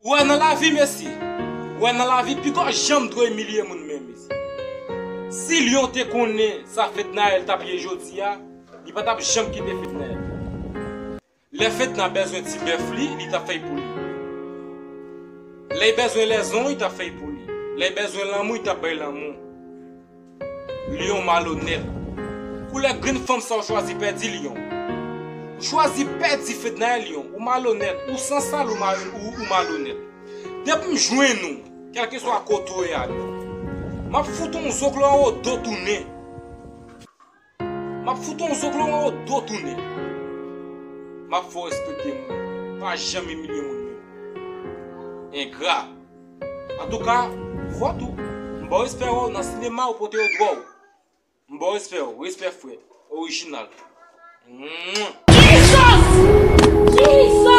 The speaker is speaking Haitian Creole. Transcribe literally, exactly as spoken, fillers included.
Ou wè nan lavi, mesye. Ou wè nan lavi, piga w janm dwe imilye moun menm, mesye. Si Lyon te konnen sa Fednaelle t ap ye jodi a, li pa t ap janm kite Fednaelle. Lè Fedna bezwen ti bèf li, li t ap fè l pou li. Lè l bezwen lèzon, li t ap fè l pou li. Lè l bezwen lanmou, li t ap bay lanmou. Lyon malonèt. Koulè grenn fanm sa w chwazi pèdi Lyon. Ou chwazi pèdi Fednaelle Lyon. Ou malonèt. Ou sansal, ou, mal, ou, ou malonèt. Depi m jwenn ou, kèlkeswa kote w ye a Lyon, m ap fout on zoklo anwo do tounen. M ap fout on zoklo anwo do tounen. M ap fè w respekte moun. Pa janm imilye moun menm. Engra. Antouka, vòt ou. M ba w respè w nan sinema ou pote yo dwòl. M ba w respè w, respè frè. Orijinal. Mwah. Jesus! Jesus!